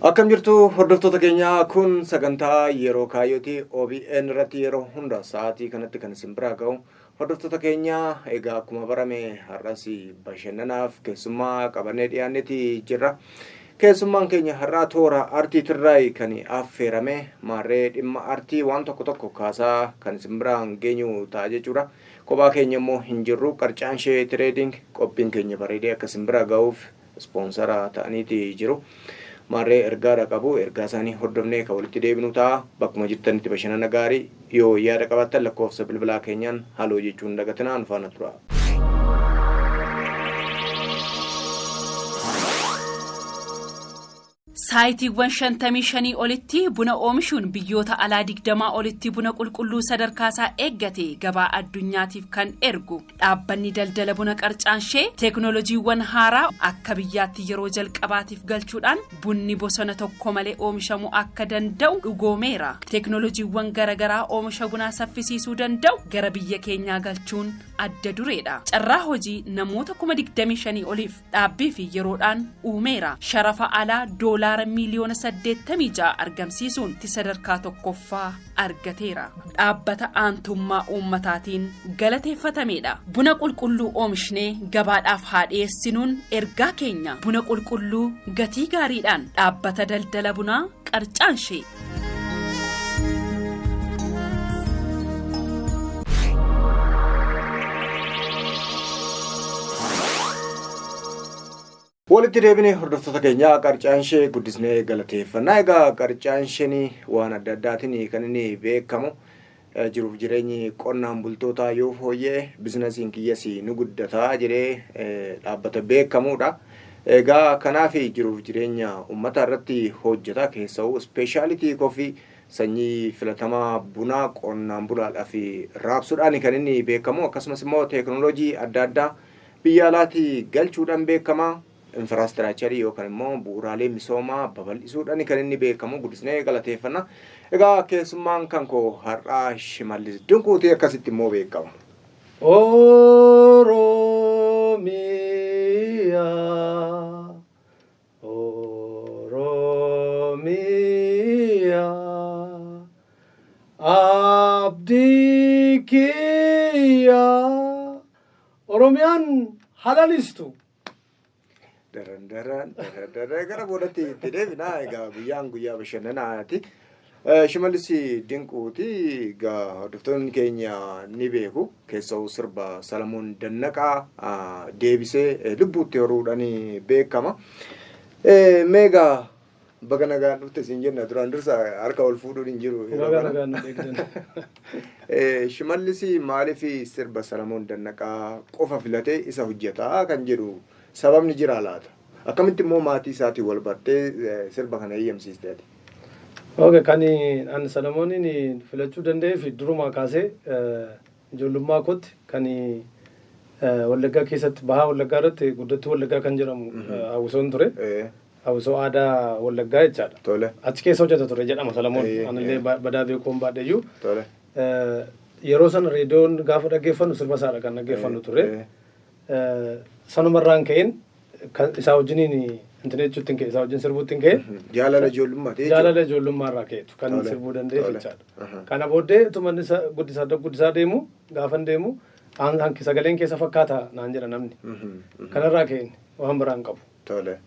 Akkam jirtu hordoftoota keenyaa, kun sagantaa Yeroo Kaayyooti, OBN irratti yeroo hunda sa'aatii kanatti kan isin biraa ga'u. Hordoftoota keenyaa, egaa akkuma barame har'as bashannanaaf keessummaa qabannee dhiyaanneeti jirra. Keessummaan keenya har'aa toora artiitirraayi kan affeerame. Maarree dhimma artii waan tokko tokko kaasaa kan isin biraan geenyu ta'a jechuudha. Kophaa keenya immoo hin jirru. Qarcaanshee Trading qophiin keenya bareedee akka isin bira ga'uuf ispoonsara ta'aniiti jiru. Maarree ergaadha qabu, ergaa isaanii hordofnee kan walitti deebinu ta'a. Bakkuma jirtanitti bashannana gaarii. Yoo yaada qabaattan lakkoofsa bilbilaa keenyaan haloo jechuun dagatinaa, nu faana tura. Saayitiiwwan 55 olitti buna oomishuun biyyoota alaa 20 olitti buna qulqulluu sadarkaasaa eeggate gabaa addunyaatiif kan ergu dhaabbanni daldala buna Qarcaanshee, teeknoolojiiwwan haaraa akka biyyaatti yeroo jalqabaatiif galchuudhaan bunni bosona tokko malee oomishamuu akka danda'u dhugoomeera. Teeknoolojiiwwan garaagaraa oomisha bunaa saffisiisuu danda'u gara biyya keenyaa galchuun adda dureedha. Carraa hojii namoota 25,000 oliif dhaabbii fi yeroodhaan uumeera. Sharafa alaa doolaara miiliyoona 86 argamsiisuun sadarkaa tokkoffaa argateera. Dhaabbata aantummaa uummataatiin galateeffatameedha. Buna qulqulluu oomishnee gabaadhaaf haa dhiyeessinuun ergaa keenya. Buna qulqulluu gatii gaariidhaan, dhaabbata daldala bunaa Qarcaanshee. Walitti deebinee hordoftoota keenyaa, Qarcaanshee guddisnee galateeffannaa. Egaa Qarcaansheen waan adda addaatiin kan inni beekamu. Jiruuf jireenyi qonnaan bultootaa yoo fooyya'e bizinasiin kiyyas ni guddataa jedhee dhaabbata beekamuudha. Egaa kanaaf jiruuf jireenya uummataa irratti hojjeta. Keessa'uu specialty coffee, sanyii filatamaa bunaa qonnaan bulaadhaaf raabsuudhaan kan inni beekamu. Akkasumas immoo teeknooloojii adda addaa biyya alaatii galchuudhaan beekama. Infrastructure yookaan immoo bu'uuraalee misoomaa babal'isuudhaan kan inni beekamu guddisnee galateeffanna. Egaa keessummaan kan koo har'aa Shimallis Dinquutii, akkasitti immoo beekama. Oromiyaa, Oromiyaa, abdii kiyyaa, Oromiyaan halalistu. Daran daran daran daran gara boodatti itti deebina. Egaa guyyaan guyyaa bashannanaati. Shimallis Dinquuti, egaa hordoftoonni keenya ni beeku. Keessa'uu sirba Salamoon Dannaqaa deebisee lubbuutti horuudhaan beekama. Mee egaa baga nagaan dhufte siin jenna. Duraan dursa harka ol fuudhuun hin jiru yeroo Baga kana. nagaan nu eegdan. Shimallis maaliif sirba Salamoon Dannaqaa qofa filatee isa hojjetaa kan jedhu sababni jira laata? Akkamitti immoo maatii isaatiin wal bartee sirba kana eeyyamsiiste ati? Okay, kan ani Salamooniin filachuu danda'eef durumaa kaasee ijoollummaa kootti kan Wallaggaa keessatti, bahaa Wallaggaa irratti Guddattuu Wallaggaa kan jedhamu hawwisoon ture. Hawwisoo aadaa Wallaggaa jechaadha. Achi keessa hojjeta ture jedhama Salamoon. Anillee badaa beekuun baadheyyuu. Yeroo sana reediyoon gaafa dhaggeeffannu sirba isaadha kan dhaggeeffannu ture. Sanumarraan ka'een kan isaa wajjiniin intin jechuutti hin ka'e, isaa wajjin sirbuutti hin ka'e. Jaalala ijoollummaati jechuudha. Jaalala ijoollummaa irraa ka'eetu kan sirbuu danda'eef jechaadha. Kana booddee utuma inni isa guddisaa guddisaa deemu, gaafan deemu hanki sagaleen keessa fakkaata naan jedha namni. Kanarraa ka'een, waan biraan qabu. Tole.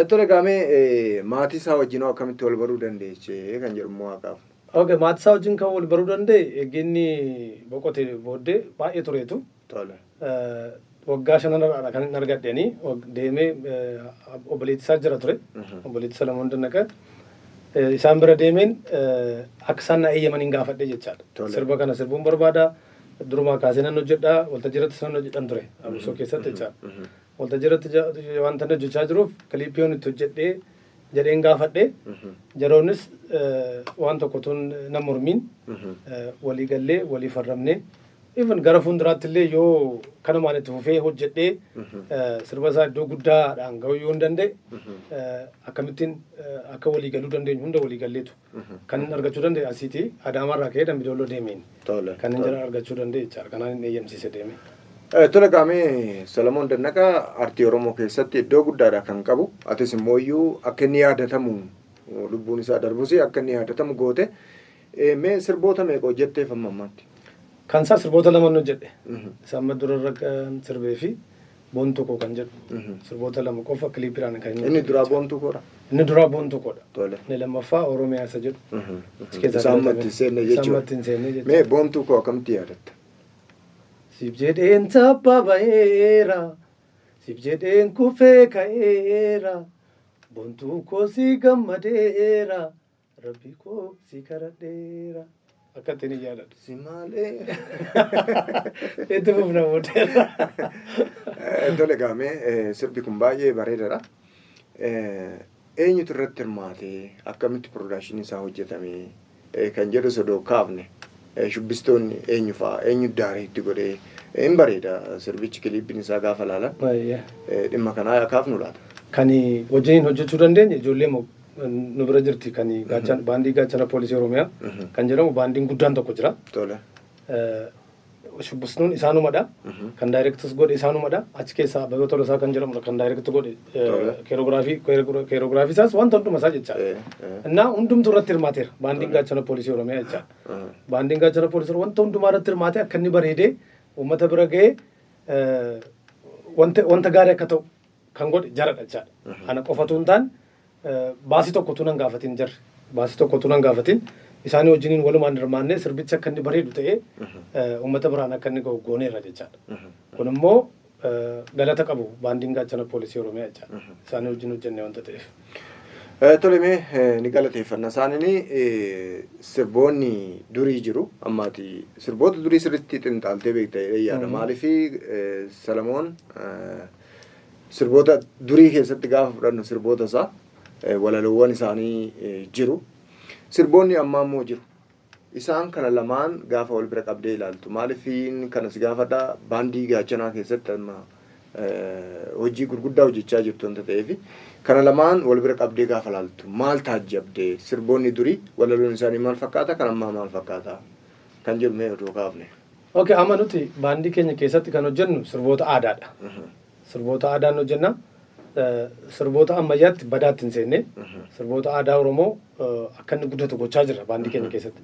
Tole, gaamee maatii isaa wajjin hoo akkamitti wal baruu dandeeche kan jedhu immoo haa kaafnu. Okay, maatii isaa wajjin kan wal baruu danda'e eegginni boqote booddee baay'ee tureetu. Waggaa shanarraadha kan inni argadheeni deemee obboleettii isaa jira ture. Obboleettii Salamoon Dannaqa. Isaan bira deemeen akka isaan na eeyyamaniin gaafadhe jechaadha. Sirba kana sirbuun barbaada. Durumaa kaasee nan hojjedha. Waltajjii irratti nan hojjedhan ture. Hawwisoo keessatti jechaadha. Waltajjii irratti wanta inni hojjechaa jiruuf kiliippii yoon itti hojjedhee jedheen gaafadhe. Jaroonis waan tokko tun na mormiin walii gallee, walii farramnee, even gara fuulduraatti illee yoo kanumaan itti fufee hojjedhee sirba isaa iddoo guddaadhaan ga'uu yoo hin danda'e, akkamittiin akka walii galuu dandeenyu hunda walii galleetu kan inni argachuu danda'e asiiti Adaamaarraa ka'ee Dambidolloo deemeen kan inni jara argachuu danda'e jechaadha. Kanaan inni eeyyamsiise deeme. Tole qaamee Salamoon Dannaqaa aartii Oromoo keessatti iddoo guddaadha kan qabu. Atis immoo iyyuu akka inni yaadatamu lubbuun isaa darbus akka inni yaadatamu goote. Mee sirboota meeqa hojjetteef amma ammaatti? Kan isaa sirboota lama hojjedhe. Isa amma durarra kan sirbee fi Boontuu koo kan jedhu. Sirboota lama qofa kiliipiidhaan kan inni duraa Boontuu koodha. Inni duraa Boontuu koodha. Tole. Inni lammaffaa Oromiyaa isa jedhu. Achi keessaa Isaan filatame. ammatti hin seenne Isaan jechuudha. ammatti hin seenne jechuudha. Mee Boontuu koo akkamitti yaadatta? Siif jedheen tabba ba'eera, siif jedheen kufee ka'eera, boontuu koo si gammadeera, rabbi koo si kadhadheera. Akka ittiin hin yaadadhu. Si maalee. Itti fufna booddeera. Tole gaamee sirbi kun baay'ee bareedaadha. Eenyutu irratti hirmaate, akkamitti production isaa hojjetame kan jedhu sodoo kaafne, shubbistoonni eenyu fa'a, eenyu daaree itti godhee, hin bareeda sirbichi, kiliippiin isaa gaafa laalan dhimma kanaa kaafnu laata. Kan wajjiniin hojjechuu dandeenye ijoollee nu bira jirti, kan baandii Gaachana Poolisii Oromiyaa kan jedhamu, baandiin guddaan tokko jira. Tole. Shubbistuun isaanumadha. Kan direct godhe isaanumadha. Achi keessaa Abbabee Tolosaa kan jedhamudha kan direct godhe. Choreography isaas wanta hunduma isaa jechaadha. Innaa hundumtuu irratti hirmaateera. Baandiin Gaachana Poolisii Oromiyaa jechaadha. Baandiin Gaachana Poolisii wanta hundumaa irratti hirmaatee akka inni bareedee uummata bira ga'ee wanta gaarii akka ta'u kan godhe jaradha jechaadha. Ana qofatu hin taane, baasii tokkotu nan gaafatin jarri. Baasii tokkotu nan gaafatin, isaanii wajjiniin walumaan hirmaannee sirbichi akka inni bareedu ta'ee uummata biraan akka inni ga'u gooneerra jechaadha. Kun immoo galata qabu baandiin Gaachana Poolisii Oromiyaa jechaadha. Isaanii wajjin hojjennee wanta ta'eef. Tole, mee ni galateeffanna isaaniin. Sirboonni durii jiru, ammaati sirboota durii sirriitti xinxaaltee beekta jedhee yaada. Maaliif, Salamoon sirboota durii keessatti gaafa fudhannu sirboota isaa walaloowwan isaanii jiru. Sirboonni ammaa immoo jiru. Isaan kana lamaan gaafa wal bira qabdee ilaaltu, maaliif kana si gaafadha, baandii Gaachanaa keessatti amma hojii gurguddaa hojjechaa jirtu wanta ta'eef, kana lamaan wal bira qabdee gaafa ilaaltu maal taajjabdee? Sirboonni durii walaloon isaanii maal fakkaata, kan ammaa maal fakkaata kan jedhu mee odoo kaafne. Okay, amma nuti baandii keenya keessatti kan hojjennu sirboota aadaadha. Sirboota aadaan hojjenna. Sirboota ammayyaatti badaatti hin seenne. Sirboota aadaa Oromoo akka inni guddatu gochaa jirra baandii keenya keessatti.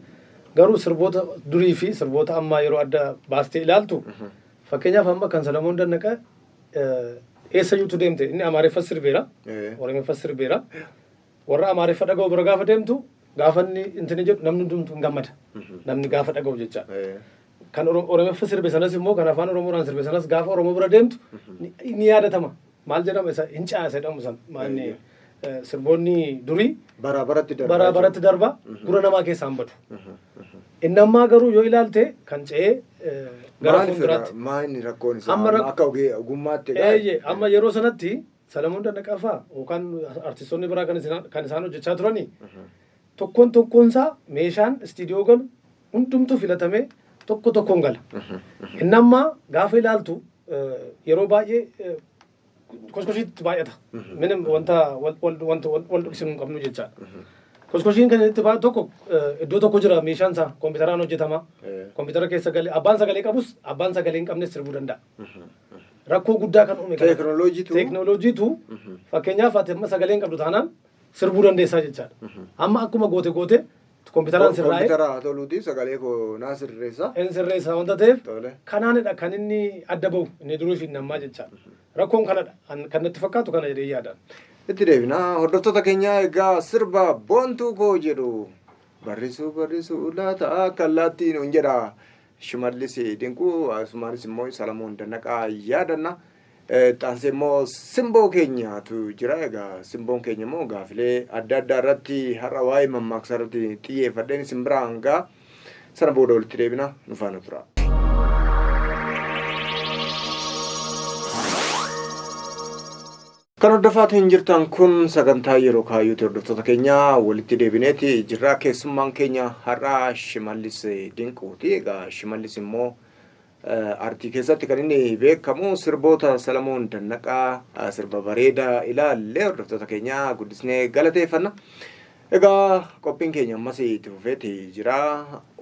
Garuu sirboota durii fi sirboota ammaa yeroo adda baastee ilaaltu, fakkeenyaaf amma kan Salamoon Dannaqa eessayyuutu deemte, inni Amaariffas sirbeera. Oromiffas sirbeera. Warra Amaariffa dhaga'u bira gaafa deemtu, gaafa inni intini jedhu namni hundumtuu hin gammada. Namni gaafa dhaga'u jecha. Kan Oromiffa sirbe sanas immoo, kan afaan Oromoodhaan sirbe sanas gaafa Oromoo bira deemtu ni yaadatama. Maal jedhama, isa hin caasa jedhamu san. Maanni sirboonni durii Baraa baratti darba. Baraa baratti darba, gurra namaa keessaa hin badu. Inni ammaa garuu yoo ilaalte kan ce'ee gara Maaliif fuulduraatti. Maa inni rakkoon isaa Amma akka ogummaatti egaa? Eeyyee, amma yeroo sanatti Salamoon Dannaqaa fa'aa yookaan artistoonni biraa kan isaan hojjechaa turanii tokkoon tokkoon isaa meeshaan istiidiyoo galu hundumtuu filatamee tokko tokkoon gala. Inni ammaa gaafa ilaaltu yeroo baay'ee koskoshiitti baay'ata. Minim wanta wal wal wanta wal wal dhoksinuu hin qabnu jechaadha. Koskoshiin kan inni itti baay'atu tokko iddoo tokko jira, meeshaan isaa kompiitaraan hojjetama. Kompiitara keessa galee abbaan sagalee qabus abbaan sagalee hin qabnes sirbuu danda'a. Rakkoo guddaa kan uume kana. Teekinooloojiitu. Teekinooloojiitu, fakkeenyaaf ati amma sagalee hin qabdu taanaan sirbuu dandeessaa jechaadha. Amma akkuma goote goote kompiitaraan sirraa'ee Kompiitara haa toluuti, sagalee koo naa sirreessa. Inni sirreessa wanta ta'eef kanaanidha kan inni adda bahu inni durii fi inni ammaa jechaadha. Rakkoon kanadha. Kan natti fakkaatu kana jedhee yaadaan. Itti deebina, hordoftoota keenya. Egaa sirba Boontuu koo jedhu barrisuu barrisuu laata akka allaattiin hin jedha Shimallis Dinquu, asumaanis immoo Salamoon Dannaqaa yaadanna. Xaansee immoo simboo keenyatu jira. Egaa simboon keenya immoo gaafilee adda addaa irratti, har'a waa'ee mammaaksa irratti xiyyeeffadheen isin biraa hangaa sana booda walitti deebina, nu faana tura. Kan hordofaatiin jirtan kun sagantaa Yeroo Kaayyuuti, hordoftoota keenya. Walitti deebineeti jirra. Keessummaan keenya har'aa Shimallis Dinquuti. Egaa Shimallis immoo aartii keessatti kan inni beekamu sirboota Salamoon Dannaqaa sirba bareedaa ilaalle. Hordoftoota keenya guddisnee galateeffanna. Egaa qophiin keenya ammas itti fufeeti jira.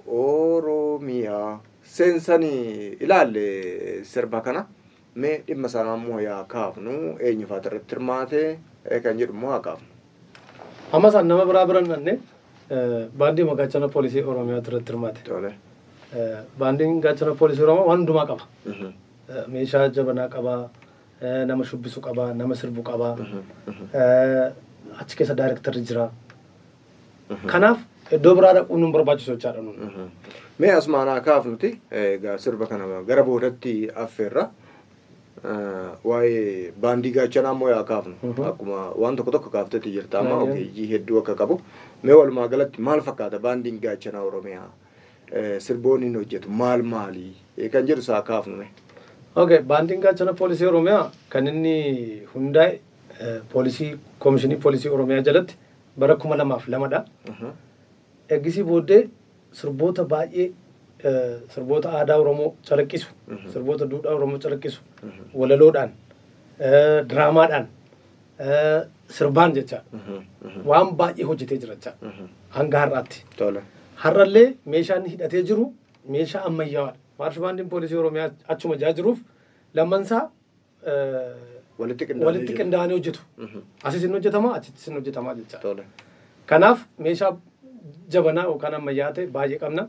Oromiyaa. Seensan ilaalle sirba kana mee dhimma sanaa immoo yaa kaafnu eenyufaatu irratti hirmaate kan jedhu immoo haa kaafnu. Amma isaan nama biraa bira hin dhanne baandii Gaachana Poolisii Oromiyaatu irratti hirmaate. Tole. Baandiin Gaachana Poolisii Oromoo waan hundumaa qaba. Meeshaa jabanaa qaba, nama shubbisu qaba, nama sirbu qaba. Achi keessa daayirektarri jira. Kanaaf iddoo biraa dhaquun nu barbaachisu jechaadha nuun. Mee asumaan haa kaafnuti egaa sirba kana gara boodatti affeerra. Waa'ee baandii gaachanaa immoo yaa kaafnu. Akkuma waan tokko tokko kaaftetti jirta amma ogeeyyii hedduu akka qabu. Mee walumaa galatti maal fakkaata baandiin gaachanaa Oromiyaa? Sirboonni inni hojjetu maal maali? Kan jedhu isaa kaafnu mee. Okay, baandiin gaachana poolisii Oromiyaa kan inni hundaa'e poolisii koomishinii poolisii Oromiyaa jalatti bara 2002dha. Eeggisii booddee sirboota baay'ee sirboota aadaa Oromoo calaqqisu, sirboota duudhaa Oromoo calaqqisu, walaloodhaan, diraamaadhaan, sirbaan jecha waan baay'ee hojjetee jira jecha hanga har'aatti. Tole. Har'allee meeshaan inni hidhatee jiru meeshaa ammayyaawaadha. Maarsh baandiin poolisii Oromiyaa achuma jaa jiruuf lammansaa Walitti qindaa'anii walitti jiru. qindaa'anii hojjetu. Asis hin hojjetama, achittis hin hojjetama jecha. Tole. Kanaaf meeshaa jabanaa yookaan ammayyaa ta'e baay'ee qabna.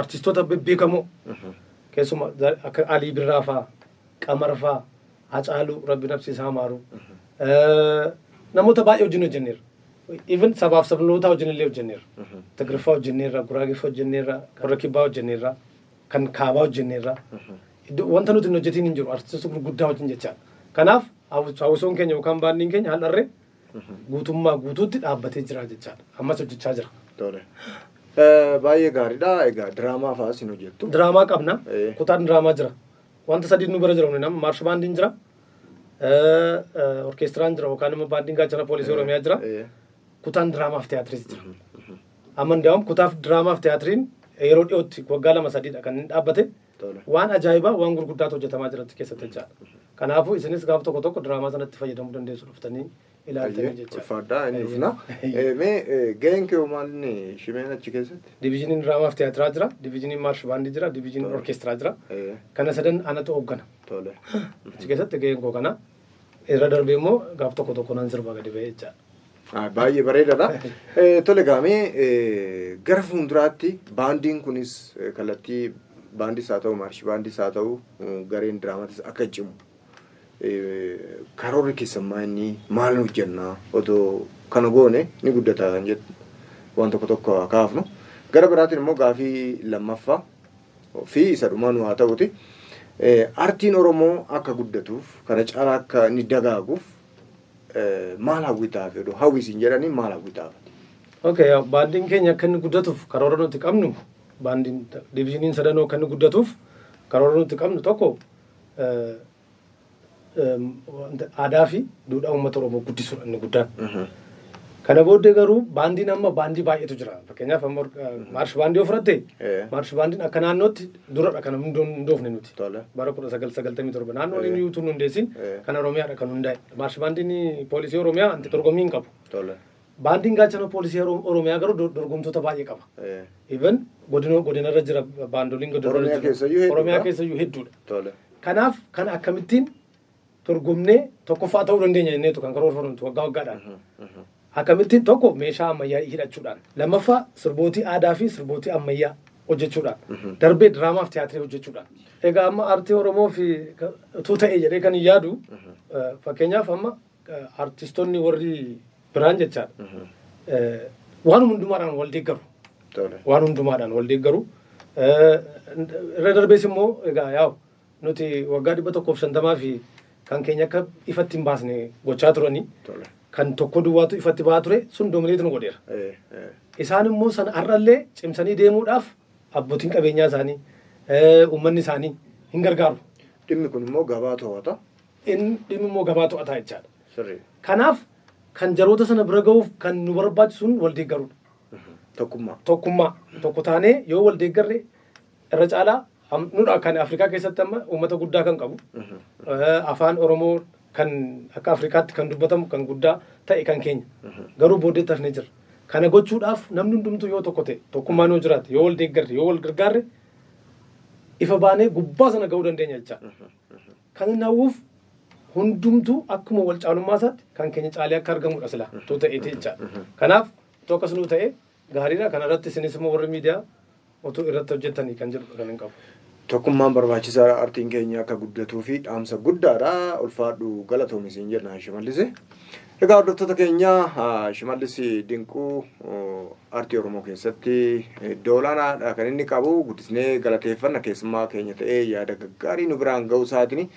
Artistoota bebbeekamoo keessumaa akka Alii Birraa fa'aa, Qamar fa'aa, Hacaaluu Rabbi nafsi isaa maaru. Namoota baay'ee wajjin hojjenneerra. Even sabaaf sablammoota wajjin illee hojjenneerra. Tigiriffaa hojjenneerra, Guraageeffaa hojjenneerra, warra Kibbaa hojjenneerra, kan Kaabaa hojjenneerra. Iddoo wanta nuti hin hojjetiin hin jiru artistoota gurguddaa wajjin jechaadha. Kanaaf hawwisoon keenya yookaan baandiin keenya har'arree guutummaa guutuutti dhaabbatee jira jechaadha. Ammas hojjechaa jira. Tole. Baay'ee gaariidha. Egaa diraamaa fa'aas hin hojjettu. Diraamaa qabna. Eh. Kutaan diraamaa jira. Wanta sadii nu bira jira nama maarsh baandiin jira. Orkeestiraan jira yookaan immoo baandiin gaachana poolisii Oromiyaa jira. Kutaan diraamaaf tiyaatiriis jira. Amma ndaa'um kutaaf diraamaaf tiyaatiriin yeroo dhiyootti waggaa lama sadiidha kan inni dhaabbate. Tole. Waan ajaa'ibaa waan gurguddaatu hojjetamaa jira achi keessatti jechaadha. Kanaafuu isinis gaaf tokko tokko diraamaa sanatti fayyadamuu dandeessu dhuftanii ilaaltanii jechaadha. Ulfaadhaa inni dhufna. Mee gaheen kee maal inni shimeen achi keessatti? Divizhiniin diraamaaf tiyaatiraa jira, divizhiniin maarsh baandii jira, divizhiniin orkeestiraa jira. Kana sadan anatu hooggana. Tole. Achi keessatti gaheen koo kana. Irra darbee immoo gaaf tokko tokko nan sirba gadi ba'ee jechaadha. Ah, Baay'ee bareedaadha. Tole gaamee gara fuulduraatti baandiin kunis kallattii baandis haa ta'u maarshi baandis haa ta'u gareen diraamaatis akka cimu karoorri keessan maa inni maal hojjennaa otoo kana goone ni guddata kan jedhu waan tokko tokko haa kaafnu. Gara biraatiin immoo gaafii lammaffaa fi isa dhumaa nu haa ta'uti. Artiin Oromoo akka guddatuuf kana caalaa akka inni dagaaguuf maal hawwitaaf jedhu hawwisiin jedhanii maal hawwitaaf? Okay, baandiin keenya akka inni guddatuuf karoora nuti qabnu baandiin divizhiniin sadanuu akka inni guddatuuf karoora nuti qabnu tokko wanta aadaa fi duudhaa uummata Oromoo guddisuudha inni guddaan. Kana booddee garuu baandiin amma baandii baay'eetu jira. Fakkeenyaaf amma maarsh baandii yoo fudhatte maarsh baandiin akka naannootti duradha kan hundoofne nuti. Tole. Bara 1997 naannoon inni utuu hin hundeessin kan Oromiyaadha kan hundaa'e. Maarsh baandiin poolisii Oromiyaa anti dorgommii hin qabu. Tole. Baandiin gaachana poolisii Oromiyaa garuu dorgomtoota baay'ee qaba. Even godina godinarra jira baandoliin godinarra Oromiyaa jiru. keessayyuu hedduudha. Oromiyaa keessayyuu hedduudha. Tole. Kanaaf kan akkamittiin dorgomnee tokkoffaa ta'uu dandeenya jenneetu kan karoorfannu waggaa waggaadhaan. Akkamittiin tokko meeshaa ammayyaa hidhachuudhaan, lammaffaa sirbootii aadaa fi sirbootii ammayyaa hojjechuudhaan, darbee diraamaaf tiyaatirii hojjechuudhaan. Egaa amma aartii Oromoo fi utuu ta'e jedhee kan hin yaadu fakkeenyaaf amma artistoonni warri biraan jechaadha. Waan hundumaadhaan wal deeggaru. Tole. Waan hundumaadhaan wal deeggaru. Irra darbees immoo egaa yaa'u nuti waggaa 150 fi kan keenya akka ifatti hin baasne gochaa turanii Tole. kan tokko duwwaatu ifatti ba'aa ture sun domineet nu godheera. Isaan immoo sana har'allee cimsanii deemuudhaaf abbootiin qabeenyaa isaanii uummanni isaanii hin gargaaru. Dhimmi kun immoo gabaa to'ata. Inni dhimmi immoo gabaa to'ataa jechaadha. Sirrii. Kanaaf kan jaroota sana bira ga'uuf kan nu barbaachisuun wal deeggaruudha. Tokkummaa. Tokkummaa tokko taanee yoo wal deeggarre irra caalaa nudha kan Afrikaa keessatti amma uummata guddaa kan qabu. Afaan Oromoo kan akka Afrikaatti kan dubbatamu kan guddaa ta'e kan keenya. Garuu booddeetti hafnee jira. Kana gochuudhaaf namni hundumtuu yoo tokko ta'e tokkummaan yoo jiraate yoo wal deeggarre yoo wal gargaarre Ifa baanee gubbaa sana ga'uu dandeenya jecha. Kan inni hawwuuf hundumtuu akkuma wal caalummaa isaatti kan keenya caalee akka argamudha sila otoo ta'eeti jecha. Kanaaf otoo akkas nuu ta'e gaariidha. Kana irratti isinis immoo warri miidiyaa otoo irratti hojjettanii kan jedhudha kan hin qabu. Tokkummaan barbaachisaadha artiin keenya akka guddatuu fi dhaamsa guddaadha. Ulfaadhu, galatoomi siin jenna, Shimallis. Egaa hordoftoota keenya, Shimallis Dinquu artii Oromoo keessatti iddoo olaanaadha kan inni qabu. Guddisnee galateeffanna, keessummaa keenya ta'ee yaada gaggaarii nu biraan ga'uu isaatiin.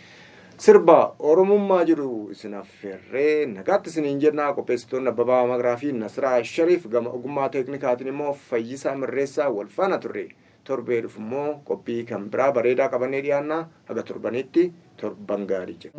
Sirba Oromummaa jedhu isin affeerree nagaatti isiniin jenna. Qopheessitoonni Abbabaa Magaraa fi Nasraa Shariif, gama ogummaa teeknikaatiin immoo Fayyisaa Mirreessaa wal faana turre. Torbee dhufu immoo qophii kan biraa bareedaa qabannee dhiyaanna. Haga torbanitti torban gaarii jedha.